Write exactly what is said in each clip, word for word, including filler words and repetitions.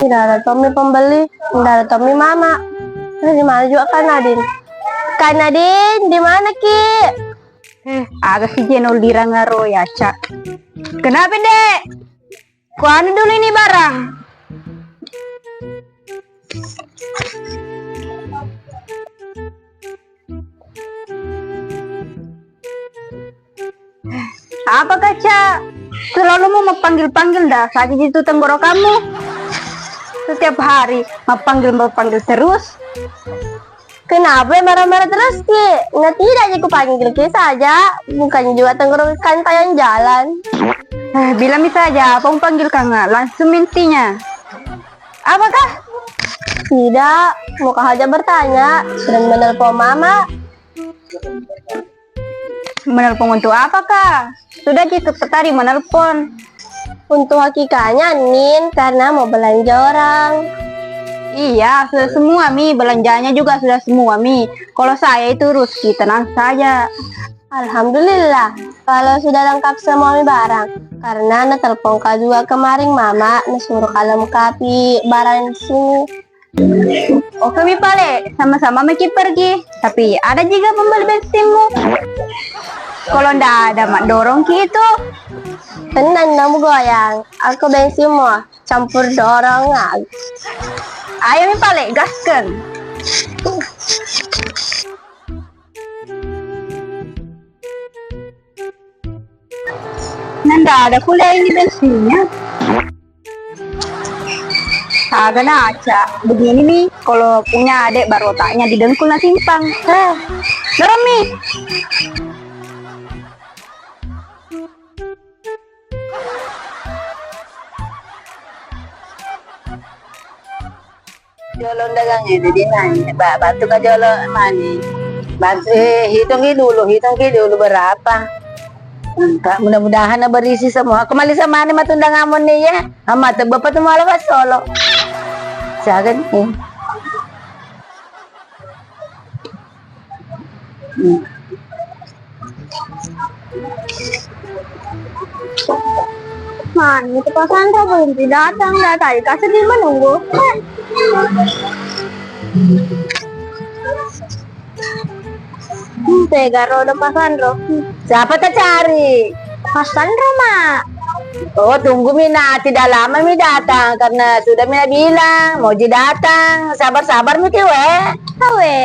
Tidak ada tommi pembeli, tidak ada tommi mama. Terus di mana juga Kak Nadine? Kak Nadine, di mana ki? Eh, aga si Jeno lirang aro ya, Cak. Kenapa, Dek? Ku anu dulu ini barang. Apa, Kaca? Selalu mau memanggil-panggil dah saja itu tenggorokanmu. Setiap hari memanggil-memanggil terus. Kenapa marah-marah terus ki? Nah, tidak aja kupanggil ki saja, bukannya juga tenggorokan kalian jalan. Eh, bilang mi saja, apa mau panggil kanga? Langsung intinya. Apakah? Tidak, mau kah aja bertanya, sudah menelpon mama. Menelpon untuk apa, Kak? Sudah ji tadi menelpon. Untuk hakikatnya, Nin, karena mau belanja orang. Iya, sudah semua mi, belanjanya juga sudah semua mi. Kalau saya itu Ruski, tenang saja. Alhamdulillah, kalau sudah lengkap semua mi barang. Karena netelpon kak juga kemarin mama, nesuruh kak lengkapi barang di sini. Oke mi pale, sama-sama maki pergi. Tapi ada juga pembeli bensinmu. Kalau ndak ada mak dorong ki itu. Tenang, namu goyang. Aku bensinmu campur dorong. Ayo mi pale, gasken. Nanda ada pula ini bensinnya. Saga naca. Begini nih, kalau punya adik baru otaknya didengkul na simpang. Eh, dorong mi. Jolo undangan ini dinai, ba-, bantu ka jolo mani. Bantu, eh, hitungi dulu, hitungi dulu berapa. Engka, mudah-mudahan na berisi semua. Aku mali sama ni matundangan moni ya. Ama tebba patu mala solo. Siaga ni. Hmm. Mana itu Pak Sandro belum datang, dari tadi kasih di menunggu. Hmm, tega ro udah Pak Sandro. Siapa ta cari? Pak Sandro, Mak. Oh, tunggu mi na, tidak lama mi datang karena sudah mi na bilang mau ji datang. Sabar-sabar mi ki we. Awe.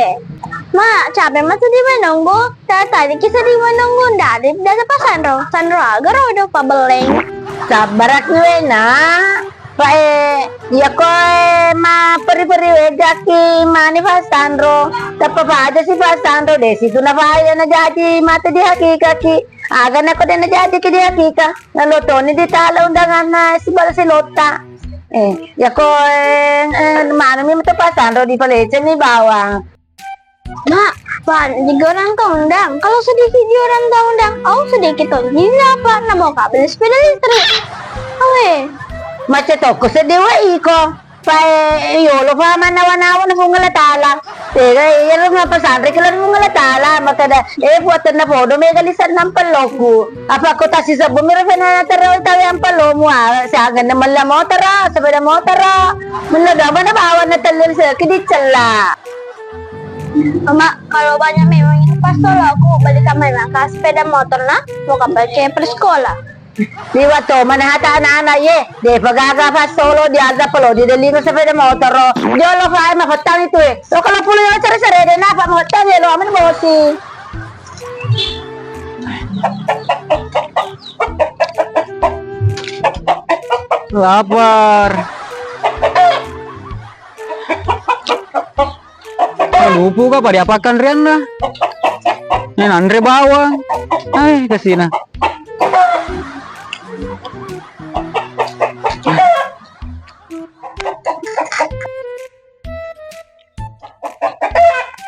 Mak, capek mah tadi menunggu. Tadi, tadi kita di menunggu, ndak ada, ndak ada Pak Sandro. Sandro aga ro udah pabeleng. Sabar ki we na. Pae, iya koe ma peri-peri wejaki mani Pak Sandro. Teppa paja si Pak Sandro de situ na paja na jaji mate di hakikaki. Aga na ko de na jaji ki di hakika. Na lotoni di tala undanganna si bala si lotta. Eh, ya koe, eh, manu mi mate Pak Sandro di palece mi bawang. Mak, pan, juga orang tak undang. Kalau sedikit juga orang tak undang, oh sedikit tonji apa? Nak mau kabel sepeda listrik. Awe. Macca tokko seddi wa iko. Pae yolo fa manawa-nawa na Puang Allah Taala. Tega iya lo mapasandri kala Puang Allah Taala. Makada, eh, buatanna podo mega lisan nampelloku. Apa ko tasi sebbu mira fena terus tawe ampellomu, ah, siaga na mella motor, sepeda motor. Mella dua mana bawa na tellil seki dicella. Mama, kalau banyak memang ini pas solo aku belikan memang ke sepeda motor nah, mau ke pakai persekolah. Liwat to mana hata anak-anak ye, de pagaga pas solo di ada pelo di delingo sepeda motor. Jolo fa ma petang itu eh. Lo kalau pulo yang cari sere de napa petang ye lo aman bosi. Lapar. Lupu ka pada apakan rianna. Ini nanre bawang. Ai kasina.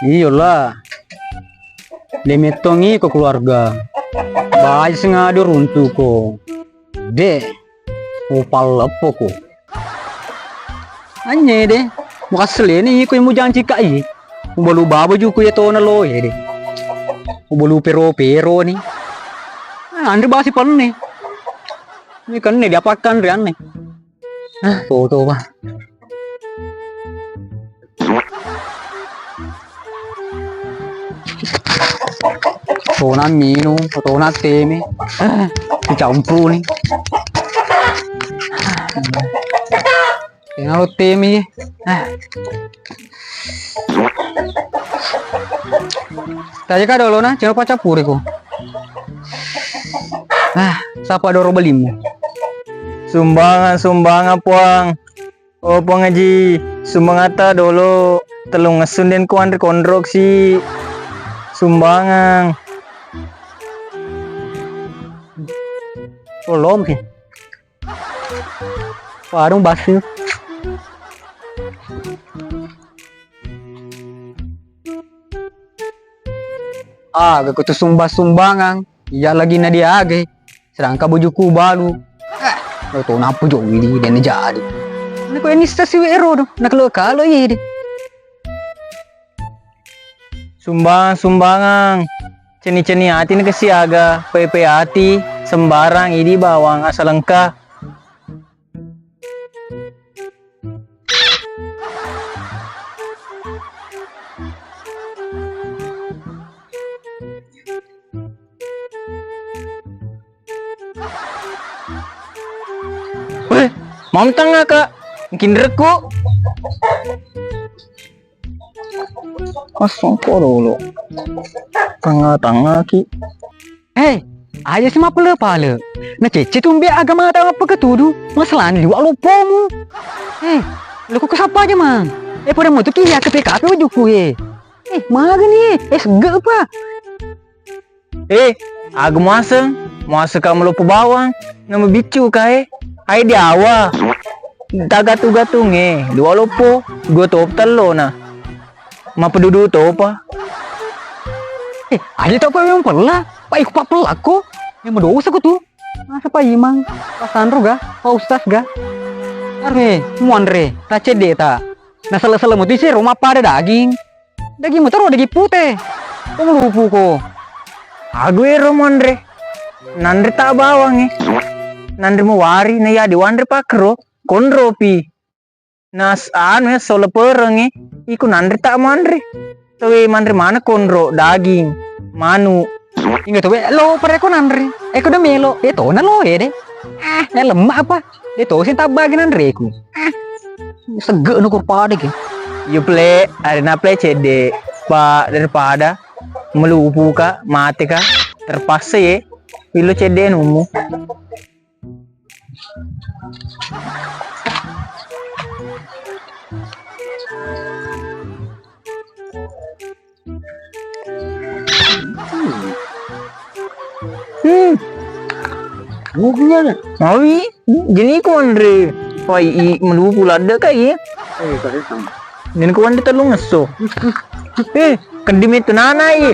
Iyolah. Demettongi ko keluarga. Baik sengadu runtuko. De. Upalleppoko. Anyede. Makasseleni iko yang mujanci ka iye. Mubalu baba juku ya tona lo ya de. Mubalu pero-pero ni. Ah, anre basi penne. Ini kenne dia pakan rianne. Ah, toto bah. Tona minung, tona teme. Ah, dicampur ni. Tena lo temi. Ah. Taja ka dolo na, cuma pacappuri ko. Ah, sapa doro belimu? Sumbangan, sumbangan, Puang. Oh, Puang Haji, sumbangatta dolo. Tellung essung den ko anre konrok si. Sumbangan. Tolong ki. Warung basi. Aga ko tu sumbang-sumbangang, iya lagi na diage, sedangkan bojoku balu. Eh, lo to nappo jo widi dan jadi. Ini ko ini stasi wero do, nak lo kalo iya de. Sumbangan-sumbangang, ceni-ceni ati na kesiaga, pepe ati, sembarang idi bawang asal engka. Weh, mamtang aka, kinrekku. Kosong ko dulu. Tengah-tengah ki. Hei, aja si mapele-pale. Na cece tumbe agama ta apa ketudu. Masalahnya liwak lopomu. Hei, lo kok kesapa aja mang. Eh, pada mau tuh kia ke P K P wajuku eh. Eh, maga ni eh. Eh, sege apa? Eh, aga muaseng, muaseng ka maloppo bawang, na mabiccu ka e, ai diawa. Tagatu-gatunge, dua loppo, dua top tellona. Mapedudu topa. Eh, aja tau ko memang pella, pa iko pa pella ko. Memang dosa ko tu. Masa pa imang, pa sanro ga, pa ustaz ga. Arme, muanre, ta cedde ta. Na sele-sele mutu isi roma pada daging. Daging mutaro daging pute. Ko melupu ko. Agu ero monre. Nanre ta bawangnge. Nanre muwari na yadi wanre pakro. Konropi. Nas anu ya sole perengnge. Iku nanre ta manre. Tawe manre mana konro daging. Manu. Inga tawe lo pereko nanre. Eko de melo. Betona lo ede. Ah, ya lemak apa? De tosi tabbagi nanreku. Ah, sege no kurpada ke. Yo ple, arena ple cedde. Pa daripada melupu ka, mate ka, terpaksa ye. Pilo cedde numu. Hmm. Mugunya na. Mawi, jeni ko anre. Wai i melupu ladde kai. Eh, kare sama. Jeni ko anre tellung esso. Eh, keddi metu nana i.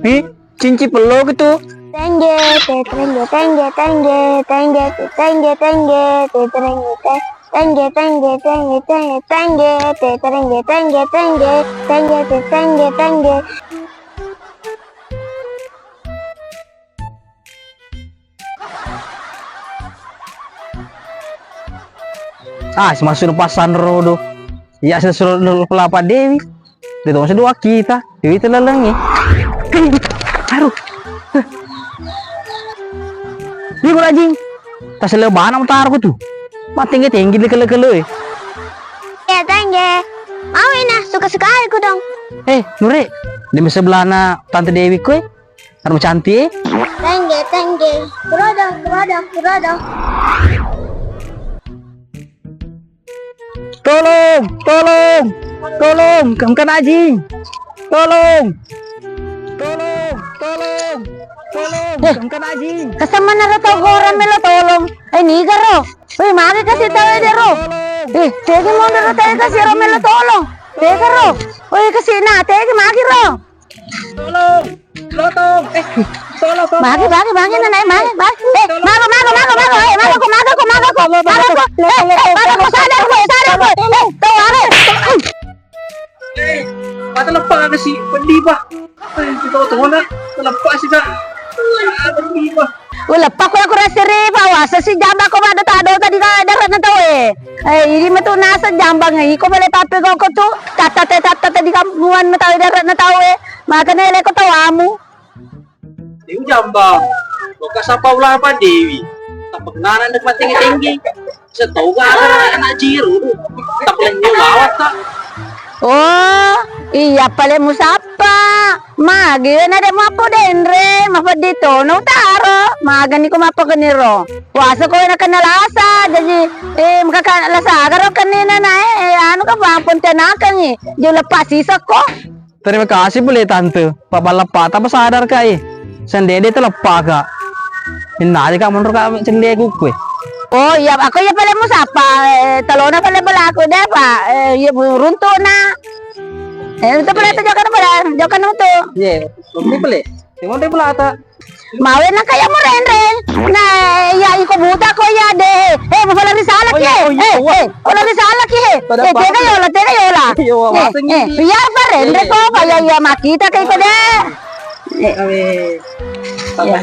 Eh, cinci pello gitu. Tengge, te tengge, tengge, tengge, tengge, te tengge, tengge, te tengge, te. Tengge, tengge, tengge, tengge, tengge, te, terengge, tengge, tengge, tengge, te, tengge, tengge. Ah, si masuk pasang rodo. Iya, sesuai pelapa Dewi. Dia tuh dua kita. Dewi itu lelengi. Aduh. Ini gua anjing. Tas lebana mutaro ku tu. Matengge-tengge di kele-kele. Ya, tengge. Mau ina, suka-suka aku dong. Eh, Nure, di sebelahna Tante Dewi kue. Anu cantik, eh. Tengge, tengge. Kurodo, kurodo, kurodo. Tolong, tolong, tolong, kam kena anjing. Tolong. Tolong, tolong, tolong, eh, kam kena anjing. Kesemana ro tau gora melo tolong. Eh, niga ro. Weh, magi kasi tau de ro. Tolong. Eh, tegi mondo ro tegi kasi ro melo tolong. Tega ro. Weh, kasi na, tegi magi ro. Tolong, lotong. Eh, Magi, magi, magi, nanae, magi, magi. Eh, mago, mago, mago, mago, eh, mago ko, mago ko, mago ko, mago ko. Eh, eh, mago ko, sadar ko, sadar ko. Eh, tau are. Eh, mata lepa kasi, peddi pa. Eh, kita tona, lepa si ka. Ah, peddi pa. Uleppa ko aku rasa ripa, wasa si jamba ko mado tado tadi ka darat na tau e. Eh, ini metu nasa jambang, iko bale tape ko ko tu, tatate tatate di kampuan na tau darat na tau e. Makanya leko tawamu. Dewi jambang, loka sapa ulah apa Dewi? Tapengana nak matenge tengge. Setau ga ada anak jiru. Tapengana lawat tak? Oh, iya pale musappa. Magi na de mappo denre, mapeddi tono utaro. Magani ko mappo keniro. Puasa ko na kenal asa, jadi eh maka lasa garo kenina nae, eh, anu ka bang pontianakan ni. Jauh lepas sisa ko. Terima kasih pole tante. Pak balappata apa sadar ka e. Sendede teleppa ka. Inna aja ka menurut ka cendegu kue. Oh iya, aku iya pale musappa, eh, telona pale belaku deh pak. Eh, iya runtuk na. Eh, itu pale tu jokan pale, jokan itu. Iya, ini pale. Yang mana pale ata? Mawe na kaya murenreng. Nah, iya iko buta ko iya deh. Eh, mau pala risalah ki. Eh, eh, pala risalah ki. Eh, tega yola, tega yola. Iya, apa renreng ko kaya iya makita kayak iko deh. Eh, iya.